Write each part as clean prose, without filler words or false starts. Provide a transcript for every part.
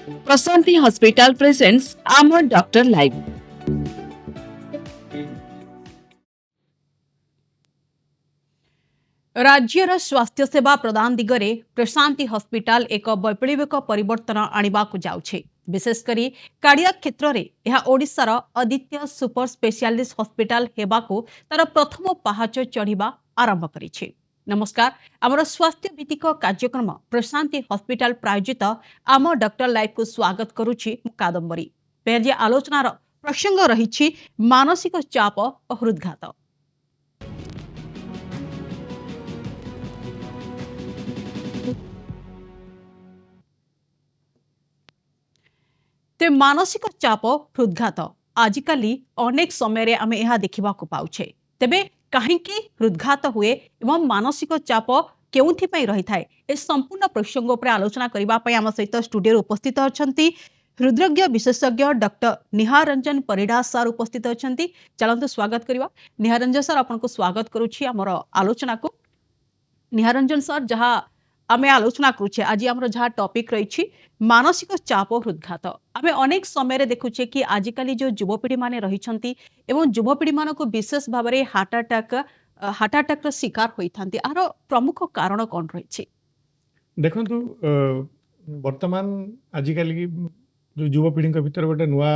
Prashanti hospital presents ଆମ doctor live. ରାଜ୍ୟର ସ୍ୱାସ୍ଥ୍ୟସେବା ପ୍ରଦାନ ଦିଗରେ ପ୍ରଶାନ୍ତି ହସ୍ପିଟାଲ ଏକ ବୈପ୍ଳବିକ ପରିବର୍ତ୍ତନ ଆଣିବାକୁ ଯାଉଛି। ବିଶେଷ କରି କାର୍ଡିଆକ୍ କ୍ଷେତ୍ରରେ ଏହା ଓଡ଼ିଶାର ଅଦ୍ୱିତୀୟ ସୁପର ସ୍ପେଶିଆଲିଷ୍ଟ ହସ୍ପିଟାଲ ହେବାକୁ ତାର ପ୍ରଥମ ପାହାଚ ଚଢ଼ିବା ଆରମ୍ଭ କରିଛି। ନମସ୍କାର, ଆମର ସ୍ୱାସ୍ଥ୍ୟ ଭିତ୍ତିକ କାର୍ଯ୍ୟକ୍ରମ ପ୍ରଶାନ୍ତି ହସ୍ପିଟାଲ ପ୍ରାୟୋଜିତ ଆମ ଡକ୍ଟର ଲାଇଭକୁ ସ୍ୱାଗତ କରୁଛି ମୁଁ କାଦମ୍ବରୀ। ଆଜି ଆଲୋଚନାର ପ୍ରସଙ୍ଗ ରହିଛି ମାନସିକ ଚାପ ଓ ହୃଦଘାତ। ତେବେ ମାନସିକ ଚାପ, ହୃଦଘାତ ଆଜିକାଲି ଅନେକ ସମୟରେ ଆମେ ଏହା ଦେଖିବାକୁ ପାଉଛେ। ତେବେ କାହିଁକି ହୃଦଘାତ ହୁଏ ଏବଂ ମାନସିକ ଚାପ କେଉଁଥିପାଇଁ ରହିଥାଏ, ଏ ସମ୍ପୂର୍ଣ୍ଣ ପ୍ରସଙ୍ଗ ଉପରେ ଆଲୋଚନା କରିବା ପାଇଁ ଆମ ସହିତ ଷ୍ଟୁଡିଓରେ ଉପସ୍ଥିତ ଅଛନ୍ତି ହୃଦରୋଗ ବିଶେଷଜ୍ଞ ଡକ୍ଟର ନିହାର ରଞ୍ଜନ ପରିଡ଼ା ସାର୍ ଉପସ୍ଥିତ ଅଛନ୍ତି। ଚାଲନ୍ତୁ ସ୍ୱାଗତ କରିବା। ନିହାର ରଞ୍ଜନ ସାର୍, ଆପଣଙ୍କୁ ସ୍ୱାଗତ କରୁଛି ଆମର ଆଲୋଚନାକୁ। ନିହାର ରଞ୍ଜନ ସାର୍, ଯାହା ଆମେ ଆଲୋଚନା କରୁଛେ ଆଜି, ଆମର ଯାହା ଟପିକ୍ ରହିଛି ମାନସିକ ଚାପ, ହୃଦଘାତ, ଆମେ ଅନେକ ସମୟରେ ଦେଖୁଛେ କି ଆଜିକାଲି ଯେଉଁ ଯୁବପିଢ଼ି ମାନେ ରହିଛନ୍ତି ଏବଂ ଯୁବପିଢ଼ି ମାନଙ୍କୁ ବିଶେଷ ଭାବରେ ହାର୍ଟ ଆଟାକ୍ର ଶିକାର ହୋଇଥାନ୍ତି, ଏହାର ପ୍ରମୁଖ କାରଣ କ'ଣ ରହିଛି? ଦେଖନ୍ତୁ, ବର୍ତ୍ତମାନ ଆଜିକାଲି ଯୋଉ ଯୁବପିଢ଼ିଙ୍କ ଭିତରେ ଗୋଟେ ନୂଆ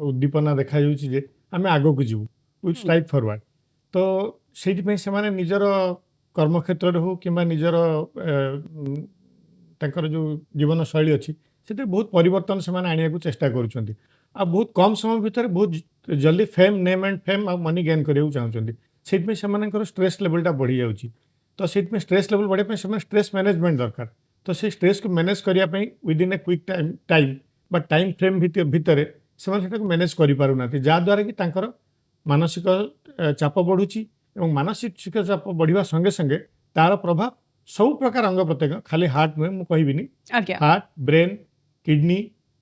ଉଦ୍ଦୀପନା ଦେଖାଯାଉଛି ଯେ ଆମେ ଆଗକୁ ଯିବୁ, ୱିଥ୍ ଷ୍ଟ୍ରାଇଭ୍ ଫରୱାର୍ଡ। ତ ସେଇଥିପାଇଁ ସେମାନେ ନିଜର କର୍ମକ୍ଷେତ୍ରରେ ହଉ କିମ୍ବା ନିଜର ତାଙ୍କର ଯୋଉ ଜୀବନଶୈଳୀ ଅଛି, ସେଥିରେ ବହୁତ ପରିବର୍ତ୍ତନ ସେମାନେ ଆଣିବାକୁ ଚେଷ୍ଟା କରୁଛନ୍ତି ଆଉ ବହୁତ କମ୍ ସମୟ ଭିତରେ ବହୁତ ଜଲ୍ଦି ଫେମ୍, ନେମ୍ ଆଣ୍ଡ ଫେମ୍ ଆଉ ମନି ଗେନ୍ କରିବାକୁ ଚାହୁଁଛନ୍ତି। ସେଇଥିପାଇଁ ସେମାନଙ୍କର ଷ୍ଟ୍ରେସ୍ ଲେଭେଲଟା ବଢ଼ିଯାଉଛି। ତ ସେଇଥିପାଇଁ ଷ୍ଟ୍ରେସ୍ ଲେଭେଲ ବଢ଼ିବା ପାଇଁ ସେମାନେ ଷ୍ଟ୍ରେସ୍ ମ୍ୟାନେଜମେଣ୍ଟ ଦରକାର। ତ ସେଇ ଷ୍ଟ୍ରେସ୍କୁ ମ୍ୟାନେଜ୍ କରିବା ପାଇଁ ୱିଦିନ୍ ଏ କ୍ୱିକ୍ ଟାଇମ୍ ବା ଟାଇମ୍ ଫ୍ରେମ୍ ଭିତରେ ସେମାନେ ସେଟାକୁ ମ୍ୟାନେଜ୍ କରିପାରୁନାହାନ୍ତି, ଯାହାଦ୍ୱାରା କି ତାଙ୍କର ମାନସିକ ଚାପ ବଢ଼ୁଛି ଏବଂ ମାନସିକ ଚାପ ବଢ଼ିବା ସଙ୍ଗେ ସଙ୍ଗେ ତାର ପ୍ରଭାବ ସବୁ ପ୍ରକାର ଅଙ୍ଗ ପ୍ରତ୍ୟଙ୍ଗ, ଖାଲି ହାର୍ଟ ନୁହେଁ ମୁଁ କହିବିନି, ହାର୍ଟ, ବ୍ରେନ୍, କିଡନୀ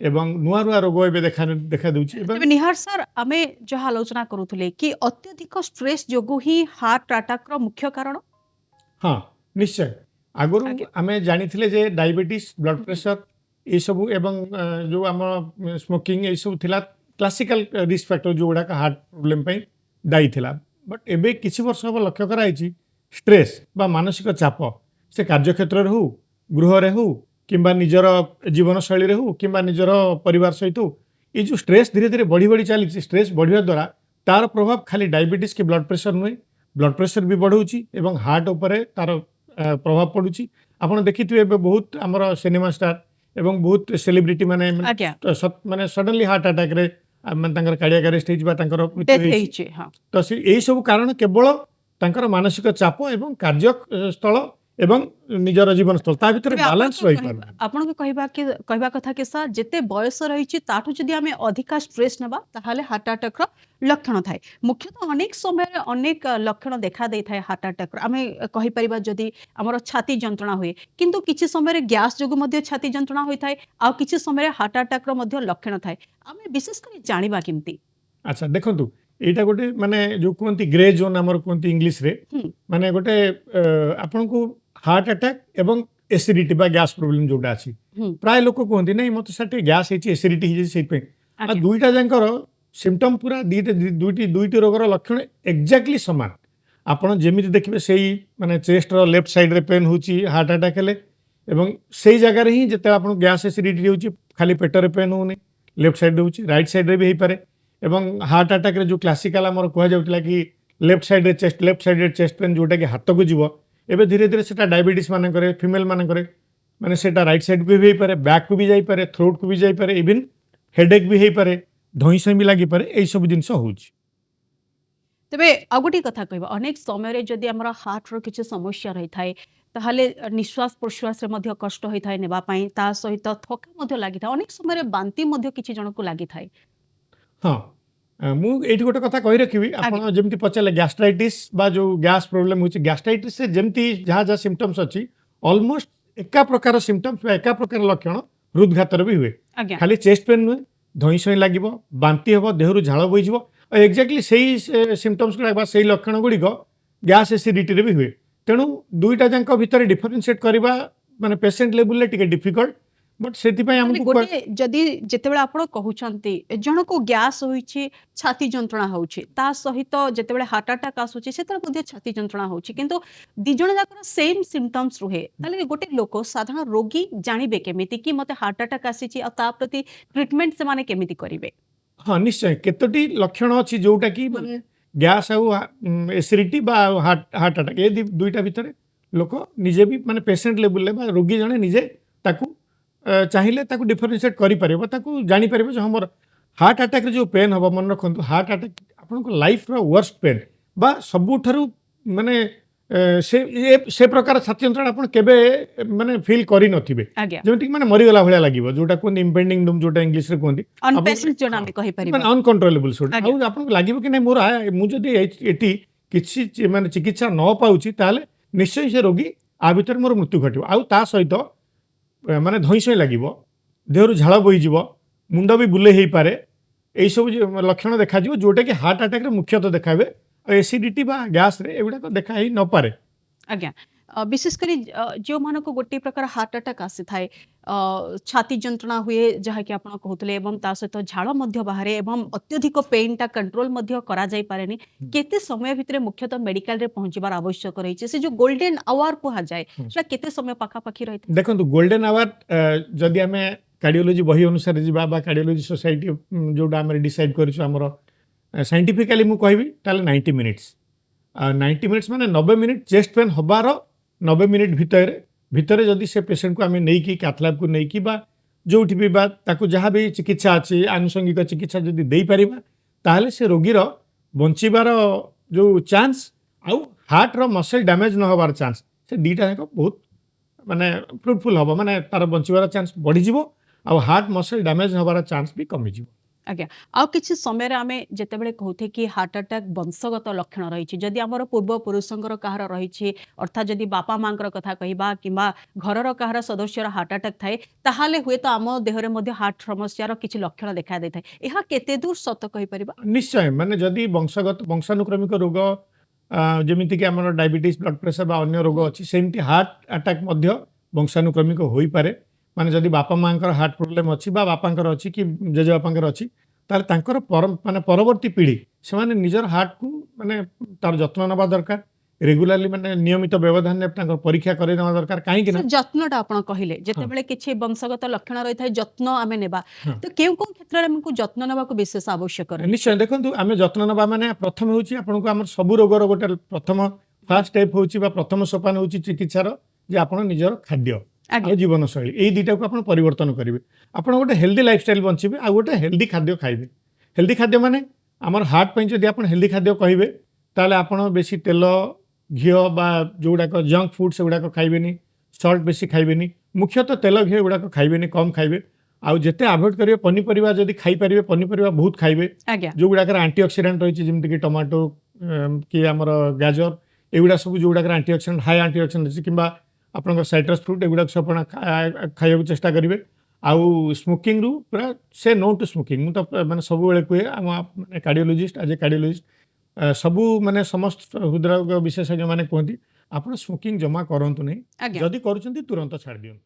ଏବଂ ନୂଆ ନୂଆ ରୋଗ ଏବେ ଦେଖା ଦେଖାଦେଉଛି ଏବଂ ତେବେ ନିହାର ସାର୍, ଆମେ ଯାହା ଆଲୋଚନା କରୁଥିଲେ କି ଅତ୍ୟଧିକ ଷ୍ଟ୍ରେସ୍ ଯୋଗୁଁ ହିଁ ହାର୍ଟ ଆଟାକ୍ର ମୁଖ୍ୟ କାରଣ? ହଁ, ନିଶ୍ଚୟ। ଆଗରୁ ଆମେ ଜାଣିଥିଲେ ଯେ ଡାଇବେଟିସ୍, ବ୍ଲଡ ପ୍ରେସର ଏଇସବୁ ଏବଂ ଯୋଉ ଆମ ସ୍ମୋକିଂ, ଏଇସବୁ ଥିଲା କ୍ଲାସିକାଲ ରିସ୍କ ଫ୍ୟାକ୍ଟର, ଯୋଉଗୁଡ଼ାକ ହାର୍ଟ ପ୍ରୋବ୍ଲେମ୍ ପାଇଁ ଦାୟୀ ଥିଲା। ବଟ୍ ଏବେ କିଛି ବର୍ଷ ହେବ ଲକ୍ଷ୍ୟ କରାଯାଇଛି, ଷ୍ଟ୍ରେସ୍ ବା ମାନସିକ ଚାପ, ସେ କାର୍ଯ୍ୟକ୍ଷେତ୍ରରେ ହଉ, ଗୃହରେ ହଉ କିମ୍ବା ନିଜର ଜୀବନଶୈଳୀରେ ହଉ କିମ୍ବା ନିଜର ପରିବାର ସହିତ ହଉ, ଏଇ ଯେଉଁ ଷ୍ଟ୍ରେସ୍ ଧୀରେ ଧୀରେ ବଢ଼ି ବଢ଼ି ଚାଲିଛି, ଷ୍ଟ୍ରେସ୍ ବଢ଼ିବା ଦ୍ୱାରା ତାର ପ୍ରଭାବ ଖାଲି ଡାଇବେଟିସ୍ କି ବ୍ଲଡ ପ୍ରେସର ନୁହେଁ, ବ୍ଲଡ ପ୍ରେସର ବି ବଢ଼ଉଛି ଏବଂ ହାର୍ଟ ଉପରେ ତାର ପ୍ରଭାବ ପଡ଼ୁଛି। ଆପଣ ଦେଖିଥିବେ, ଏବେ ବହୁତ ଆମର ସିନେମା ଷ୍ଟାର ଏବଂ ବହୁତ ସେଲିବ୍ରିଟି ମାନେ ମାନେ ସଡନଲି ହାର୍ଟ ଆଟାକରେ ମାନେ ତାଙ୍କର କାର୍ଡିଆକ୍ ଆରେଷ୍ଟ ହେଇଛି ବା ତାଙ୍କର ମୃତ୍ୟୁ ଡେଥ୍ ହେଇଛି। ହେଇଛି, ହଁ। ତ ସେ ଏଇ ସବୁ କାରଣ କେବଳ ତାଙ୍କର ମାନସିକ ଚାପ ଏବଂ କାର୍ଯ୍ୟସ୍ଥଳ ଏବଂ ନିଜର ଜୀବନସ୍ଥଳ, ତା ଭିତରେ ତେବେ ବାଲାନ୍ସ ଆପଣଙ୍କ ରହିପାରୁନି। ଆପଣଙ୍କ କହିବା କଥା କି ସାର୍, ଯେତେ ବୟସ ରହିଛି ତାଠୁ ଯଦି ଆମେ ଅଧିକା ଷ୍ଟ୍ରେସ୍ ନେବା, ତାହେଲେ ହାର୍ଟ ଆଟାକ୍ର ଲକ୍ଷଣ ଥାଏ। ମୁଖ୍ୟତଃ ଅନେକ ସମୟରେ ଅନେକ ଲକ୍ଷଣ ଦେଖା ଦେଇଥାଏ ହାର୍ଟ ଆଟାକ୍ର। ଆମେ କହିପାରିବା, ଯଦି ଆମର ଛାତି ଯନ୍ତ୍ରଣା ହୁଏ, କିନ୍ତୁ କିଛି ସମୟରେ ଗ୍ୟାସ୍ ଯୋଗୁଁ ମଧ୍ୟ ଛାତି ଯନ୍ତ୍ରଣା ହୋଇଥାଏ, ଆଉ କିଛି ସମୟରେ ହାର୍ଟ ଆଟାକ୍ର ମଧ୍ୟ ଲକ୍ଷଣ ଥାଏ। ଆମେ ବିଶେଷ କରି ଜାଣିବା କେମିତି? ଆଚ୍ଛା, ଦେଖନ୍ତୁ, ଏଇଟା ଗୋଟେ ମାନେ ଯୋଉ କୁହନ୍ତି ଗ୍ରେ ଜୋନ୍ ଆମର କୁହନ୍ତି ଇଂଲିଶରେ, ମାନେ ଗୋଟେ ଆପଣଙ୍କୁ ହାର୍ଟ ଆଟାକ୍ ଏବଂ ଏସିଡିଟି ବା ଗ୍ୟାସ୍ ପ୍ରୋବ୍ଲେମ ଯୋଉଟା ଅଛି, ପ୍ରାୟ ଲୋକ କୁହନ୍ତି, ନାଇଁ, ମୋତେ ସାର୍ ଟିକେ ଗ୍ୟାସ୍ ହେଇଛି, ଏସିଡିଟି ହେଇଯାଇଛି, ସେଇଥିପାଇଁ। ଆଉ ଦୁଇଟା ଯାଙ୍କର ସିମ୍ପଟମ୍ ପୁରା ଦିଟା ଦୁଇଟି ଦୁଇଟି ରୋଗର ଲକ୍ଷଣ ଏକ୍ଜାକ୍ଟଲି ସମାନ। ଆପଣ ଯେମିତି ଦେଖିବେ, ସେଇ ମାନେ ଚେଷ୍ଟର ଲେଫ୍ଟ ସାଇଡ୍ରେ ପେନ୍ ହେଉଛି ହାର୍ଟ ଆଟାକ୍ ହେଲେ ଏବଂ ସେଇ ଜାଗାରେ ହିଁ ଯେତେବେଳେ ଆପଣଙ୍କୁ ଗ୍ୟାସ୍ ଏସିଡିଟି ହେଉଛି, ଖାଲି ପେଟରେ ପେନ୍ ହେଉନି, ଲେଫ୍ଟ ସାଇଡ୍ରେ ହେଉଛି, ରାଇଟ୍ ସାଇଡ୍ରେ ବି ହେଇପାରେ। ଏବଂ ହାର୍ଟ ଆଟାକ୍ରେ ଯେଉଁ କ୍ଲାସିକାଲ ଆମର କୁହାଯାଉଥିଲା କି ଲେଫ୍ଟ ସାଇଡ୍ରେ ଚେଷ୍ଟ, ଲେଫ୍ଟ ସାଇଡ୍ରେ ଚେଷ୍ଟ ପେନ୍ ଯେଉଁଟାକି ହାତକୁ ଯିବ, ଏବେ ଧୀରେ ଧୀରେ ସେଟା ଡାଇବେଟିସ୍ ମାନଙ୍କରେ, ଫିମେଲ୍ ମାନଙ୍କରେ ମାନେ ସେଟା ରାଇଟ୍ ସାଇଡ୍କୁ ବି ହେଇପାରେ, ବ୍ୟାକ୍କୁ ବି ଯାଇପାରେ, ଥ୍ରୋଟ୍କୁ ବି ଯାଇପାରେ, ଇଭିନ୍ ହେଡେକ୍ ବି ହେଇପାରେ, ଧଇଁ ସଇଁ ବି ଲାଗିପାରେ। ଏଇସବୁ ଜିନିଷ ହେଉଛି। ତେବେ ଆଉ ଗୋଟିଏ କଥା କହିବା, ଅନେକ ସମୟରେ ଯଦି ଆମର ହାର୍ଟର କିଛି ସମସ୍ୟା ରହିଥାଏ, ତାହେଲେ ନିଶ୍ୱାସ ପ୍ରଶ୍ୱାସରେ ମଧ୍ୟ କଷ୍ଟ ହୋଇଥାଏ ନେବା ପାଇଁ, ତା ସହିତ ଥକା ମଧ୍ୟ ଲାଗିଥାଏ, ଅନେକ ସମୟରେ ବାନ୍ତି ମଧ୍ୟ କିଛି ଜଣକୁ ଲାଗିଥାଏ। ହଁ, ମୁଁ ଏଇଠି ଗୋଟେ କଥା କହି ରଖିବି। ଆପଣ ଯେମିତି ପଚାରିଲେ ଗ୍ୟାଷ୍ଟ୍ରାଇଟିସ୍ ବା ଯୋଉ ଗ୍ୟାସ୍ ପ୍ରୋବ୍ଲେମ୍ ହେଉଛି, ଗ୍ୟାଷ୍ଟ୍ରାଇଟିସ୍ରେ ଯେମିତି ଯାହା ଯାହା ସିମ୍ପଟମ୍ସ ଅଛି, ଅଲମୋଷ୍ଟ ଏକା ପ୍ରକାର ସିମ୍ପଟମ୍ସ ବା ଏକା ପ୍ରକାର ଲକ୍ଷଣ ହୃଦଘାତରେ ବି ହୁଏ। ଖାଲି ଚେଷ୍ଟ ପେନ୍ ନୁହେଁ, ଧଇଁ ସଇଁ ଲାଗିବ, ବାନ୍ତି ହେବ, ଦେହରୁ ଝାଳ ବୋହିଯିବ ଆଉ ଏକ୍ଜାକ୍ଟଲି ସେଇ ସିମ୍ପଟମ୍ସ ଗୁଡ଼ାକ ବା ସେଇ ଲକ୍ଷଣ ଗୁଡ଼ିକ ଗ୍ୟାସ୍ ଏସିଡିଟିରେ ବି ହୁଏ। ତେଣୁ ଦୁଇଟା ଯାକ ଭିତରେ ଡିଫରେନ୍ସିଏଟ୍ କରିବା ମାନେ ପେସେଣ୍ଟ ଲେବୁଲରେ ଟିକେ ଡିଫିକଲ୍ଟ। ବଟ୍ ସେଥିପାଇଁ ତାହେଲେ ଆମକୁ ଗୋଟେ ଯଦି ଯେତେବେଳେ ଆପଣ କହୁଛନ୍ତି ଜଣକୁ ଗ୍ୟାସ୍ ହୋଇଛି, ଛାତି ଯନ୍ତ୍ରଣା ହେଉଛି, ତା ସହିତ ଯେତେବେଳେ ହାର୍ଟ ଆଟାକ୍ ଆସୁଛି ସେତେବେଳେ ମଧ୍ୟ ଛାତି ଯନ୍ତ୍ରଣା ହେଉଛି, କିନ୍ତୁ ଦି ଜଣ ଯାକର ସେମ୍ ସିମ୍ପଟମ୍ସ ରୁହେ, ତାହେଲେ ଗୋଟେ ଲୋକ ସାଧାରଣ ରୋଗୀ ଜାଣିବେ କେମିତି କି ମତେ ହାର୍ଟ ଆଟାକ୍ ଆସିଛି ଆଉ ତା ପ୍ରତି ଟ୍ରିଟମେଣ୍ଟ ସେମାନେ କେମିତି କରିବେ? ହଁ, ନିଶ୍ଚୟ କେତୋଟି ଲକ୍ଷଣ ଅଛି ଯୋଉଟା କି ମାନେ ଗ୍ୟାସ୍ ଆଉ ଏସିଡିଟି ବା ହାର୍ଟ ହାର୍ଟ ଆଟାକ୍ ଏ ଦୁଇଟା ଭିତରେ ଲୋକ ନିଜେ ବି ମାନେ ପେସେଣ୍ଟ ଲେବୁଲରେ ବା ରୋଗୀ ଜଣେ ନିଜେ ତାକୁ ଚାହିଁଲେ ତାକୁ ଡିଫରେନ୍ସିଏଟ୍ କରିପାରିବ, ତାକୁ ଜାଣିପାରିବ ଯେ ହଁ, ମୋର ହାର୍ଟ ଆଟାକ୍ରେ ଯେଉଁ ପେନ୍ ହେବ। ମନେ ରଖନ୍ତୁ, ହାର୍ଟ ଆଟାକ୍ ଆପଣଙ୍କ ଲାଇଫ୍ର ୱର୍ଷ୍ଟ ପେନ୍ ବା ସବୁଠାରୁ ମାନେ ସେ ସେ ପ୍ରକାର ଛାତି ଯନ୍ତ୍ରଣା ଆପଣ କେବେ ମାନେ ଫିଲ୍ କରିନଥିବେ। ଯେମିତିକି ମାନେ ମରିଗଲା ଭଳିଆ ଲାଗିବ, ଯୋଉଟା କୁହନ୍ତି ଇମ୍ପେଣ୍ଡିଂ ଡୁମ୍ ଯୋଉଟା ଇଂଲିଶରେ କୁହନ୍ତି। ଅନପେସେଣ୍ଟ ଯୋଉଟା ଆମେ କହିପାରିବା। ମାନେ ଅନକଣ୍ଟ୍ରୋଲେବଲ ସେଇଟା। ଆଉ ଆପଣଙ୍କୁ ଲାଗିବ କି ନାଇଁ, ମୋର ମୁଁ ଯଦି ଏଠି କିଛି ମାନେ ଚିକିତ୍ସା ନ ପାଉଛି, ତାହେଲେ ନିଶ୍ଚୟ ସେ ରୋଗୀ ଆ ଭିତରେ ମୋର ମୃତ୍ୟୁ ଘଟିବ। ଆଉ ତା ସହିତ ମାନେ ଧଇଁ ସଇଁ ଲାଗିବ, ଦେହରୁ ଝାଳ ବୋହିଯିବ, ମୁଣ୍ଡ ବି ବୁଲେଇ ହେଇପାରେ। ଏଇସବୁ ଲକ୍ଷଣ ଦେଖାଯିବ, ଯୋଉଟାକି ହାର୍ଟ ଆଟାକରେ ମୁଖ୍ୟତଃ ଦେଖାହୁଏ। ଆଉ ଏସିଡିଟି ବା ଗ୍ୟାସରେ ଏଗୁଡ଼ାକ ଦେଖା ହେଇ ନପାରେ। ଆଜ୍ଞା, ବିଶେଷ କରି ଯେଉଁମାନଙ୍କୁ ଗୋଟିଏ ପ୍ରକାର ହାର୍ଟ ଆଟାକ୍ ଆସିଥାଏ, ଛାତି ଯନ୍ତ୍ରଣା ହୁଏ ଯାହାକି ଆପଣ କହୁଥିଲେ, ଏବଂ ତା ସହିତ ଝାଳ ମଧ୍ୟ ବାହାରେ ଏବଂ ଅତ୍ୟଧିକ ପେନ୍ଟା କଣ୍ଟ୍ରୋଲ ମଧ୍ୟ କରାଯାଇପାରେନି, କେତେ ସମୟ ଭିତରେ ମୁଖ୍ୟତଃ ମେଡିକାଲରେ ପହଞ୍ଚିବାର ଆବଶ୍ୟକ ରହିଛି? ସେ ଯୋଉ ଗୋଲ୍ଡେନ ଆୱାର କୁହାଯାଏ, ସେଟା କେତେ ସମୟ ପାଖାପାଖି ରହିଥାଏ? ଦେଖନ୍ତୁ, ଗୋଲ୍ଡେନ ଆୱାର ଯଦି ଆମେ କାର୍ଡ଼ିଓଲୋଜି ବହି ଅନୁସାରେ ଯିବା ବା କାର୍ଡ଼ିଓଲୋଜି ସୋସାଇଟି ଯୋଉଟା ଆମେ ଡିସାଇଡ୍ କରିଛୁ ଆମର ସାଇଣ୍ଟିଫିକାଲି ମୁଁ କହିବି, ତାହେଲେ 90 ମିନିଟ୍ସ। 90 ମିନିଟ୍ସ ମାନେ 90 ମିନିଟ୍, ଚେଷ୍ଟ ପେନ୍ ହେବାର 90 ମିନିଟ୍ ଭିତରେ ଭିତରେ ଯଦି ସେ ପେସେଣ୍ଟକୁ ଆମେ ନେଇକି କ୍ୟାଥଲାବକୁ ନେଇକି ବା ଯୋଉଠି ବି ବା ତାକୁ ଯାହା ବି ଚିକିତ୍ସା ଅଛି, ଆନୁଷଙ୍ଗିକ ଚିକିତ୍ସା ଯଦି ଦେଇପାରିବା, ତାହେଲେ ସେ ରୋଗୀର ବଞ୍ଚିବାର ଯୋଉ ଚାନ୍ସ ଆଉ ହାର୍ଟର ମସେଲ୍ ଡ୍ୟାମେଜ୍ ନ ହେବାର ଚାନ୍ସ, ସେ ଦୁଇଟା ଯାକ ବହୁତ ମାନେ ଫ୍ରୁଟଫୁଲ୍ ହେବ। ମାନେ ତାର ବଞ୍ଚିବାର ଚାନ୍ସ ବଢ଼ିଯିବ ଆଉ ହାର୍ଟ ମସେଲ୍ ଡ୍ୟାମେଜ୍ ହେବାର ଚାନ୍ସ ବି କମିଯିବ। ଆଜ୍ଞା, ଆଉ କିଛି ସମୟରେ ଆମେ ଯେତେବେଳେ କହୁथे କି ହାର୍ଟ ଆଟାକ୍ ବଂଶଗତ ଲକ୍ଷଣ ରହିଛି, ଯଦି ଆମର ପୂର୍ବପୁରୁଷଙ୍କର କାହାର ରହିଛି, ଅର୍ଥାତ୍ ଯଦି ବାପା ମାଙ୍କର କଥା କହିବା କିମ୍ବା ଘରର କାହାର ସଦସ୍ୟର ହାର୍ଟ ଆଟାକ୍ ଥାଏ, ତାହେଲେ ହୁଏତ ଆମ ଦେହରେ ମଧ୍ୟ ହାର୍ଟ ସମସ୍ୟାର କିଛି ଲକ୍ଷଣ ଦେଖା ଦେଇଥାଏ। ଏହା କେତେ ଦୂର ସତ କହିପାରିବା? ନିଶ୍ଚୟ, ମାନେ ଯଦି ବଂଶଗତ ବଂଶାନୁକ୍ରମିକ ରୋଗ ଯେମିତିକି ଆମର ଡାଇବେଟିସ୍, ବ୍ଲଡ୍ ପ୍ରେସର ବା ଅନ୍ୟ ରୋଗ ଅଛି, ସେମିତି ହାର୍ଟ ଆଟାକ୍ ମଧ୍ୟ ବଂଶାନୁକ୍ରମିକ ହୋଇପାରେ। ମାନେ ଯଦି ବାପା ମାଆଙ୍କର ହାର୍ଟ ପ୍ରୋବ୍ଲେମ୍ ଅଛି ବା ବାପାଙ୍କର ଅଛି କି ଜେଜେବାପାଙ୍କର ଅଛି, ତାହେଲେ ତାଙ୍କର ମାନେ ପରବର୍ତ୍ତୀ ପିଢ଼ି ସେମାନେ ନିଜର ହାର୍ଟକୁ ମାନେ ତାର ଯତ୍ନ ନେବା ଦରକାର। ରେଗୁଲାରଲି ମାନେ ନିୟମିତ ବ୍ୟବଧାନରେ ତାଙ୍କର ପରୀକ୍ଷା କରାଇ ନେବା ଦରକାର। କାହିଁକି ନା ସେ ଯତ୍ନଟା ଆପଣ କହିଲେ, ଯେତେବେଳେ କିଛି ବଂଶଗତ ଲକ୍ଷଣ ରହିଥାଏ ଯତ୍ନ ଆମେ ନେବା, ତ କେଉଁ କେଉଁ କ୍ଷେତ୍ରରେ ଆମକୁ ଯତ୍ନ ନେବାକୁ ବିଶେଷ ଆବଶ୍ୟକ ରହିଛି? ନିଶ୍ଚୟ, ଦେଖନ୍ତୁ, ଆମେ ଯତ୍ନ ନେବା ମାନେ ପ୍ରଥମେ ହେଉଛି ଆପଣଙ୍କୁ ଆମର ସବୁ ରୋଗର ଗୋଟେ ପ୍ରଥମ ଫାର୍ଷ୍ଟ ଷ୍ଟେପ୍ ହେଉଛି ବା ପ୍ରଥମ ସୋପାନ ହେଉଛି ଚିକିତ୍ସାର ଯେ ଆପଣ ନିଜର ଖାଦ୍ୟ ଆଉ ଜୀବନଶୈଳୀ, ଏଇ ଦୁଇଟାକୁ ଆପଣ ପରିବର୍ତ୍ତନ କରିବେ। ଆପଣ ଗୋଟେ ହେଲ୍ଦି ଲାଇଫଷ୍ଟାଇଲ୍ ବଞ୍ଚିବେ ଆଉ ଗୋଟେ ହେଲ୍ଦି ଖାଦ୍ୟ ଖାଇବେ। ହେଲ୍ଦି ଖାଦ୍ୟ ମାନେ ଆମର ହାର୍ଟ ପାଇଁ ଯଦି ଆପଣ ହେଲ୍ଦି ଖାଦ୍ୟ କହିବେ, ତାହେଲେ ଆପଣ ବେଶୀ ତେଲ, ଘିଅ ବା ଯେଉଁଗୁଡ଼ାକ ଜଙ୍କ ଫୁଡ୍ ସେଗୁଡ଼ାକ ଖାଇବେନି, ସଲ୍ଟ ବେଶୀ ଖାଇବେନି, ମୁଖ୍ୟତଃ ତେଲ ଘିଅ ଏଗୁଡ଼ାକ ଖାଇବେନି, କମ୍ ଖାଇବେ। ଆଉ ଯେତେ ଆଭଏଡ଼ କରିବେ, ପନିପରିବା ଯଦି ଖାଇପାରିବେ ପନିପରିବା ବହୁତ ଖାଇବେ, ଯେଉଁଗୁଡ଼ାକରେ ଆଣ୍ଟିଅକ୍ସିଡାଣ୍ଟ ରହିଛି, ଯେମିତିକି ଟମାଟୋ କି ଆମର ଗାଜର, ଏଗୁଡ଼ା ସବୁ ଯେଉଁଗୁଡ଼ାକରେ ଆଣ୍ଟିଅକ୍ସିଡାଣ୍ଟ, ହାଇ ଆଣ୍ଟିଅକ୍ସିଡାଣ୍ଟ ଅଛି, କିମ୍ବା ଆପଣଙ୍କର ସାଇଟ୍ରସ୍ ଫ୍ରୁଟ୍, ଏଗୁଡ଼ାକ ସବୁ ଆପଣ ଖାଇବାକୁ ଚେଷ୍ଟା କରିବେ। ଆଉ ସ୍ମୋକିଂରୁ ପୁରା ସେ ନୋ ଟୁ ସ୍ମୋକିଂ। ମୁଁ ତ ମାନେ ସବୁବେଳେ କୁହେ, ଆମ ମାନେ କାର୍ଡ଼ିଓଲୋଜିଷ୍ଟ, ଆଜ୍ ଏ କାର୍ଡ଼ିଓଲୋଜିଷ୍ଟ ସବୁ ମାନେ ସମସ୍ତ ହୃଦରୋଗ ବିଶେଷଜ୍ଞ ମାନେ କୁହନ୍ତି, ଆପଣ ସ୍ମୋକିଂ ଜମା କରନ୍ତୁ ନାହିଁ। ଯଦି କରୁଛନ୍ତି ତୁରନ୍ତ ଛାଡ଼ି ଦିଅନ୍ତୁ।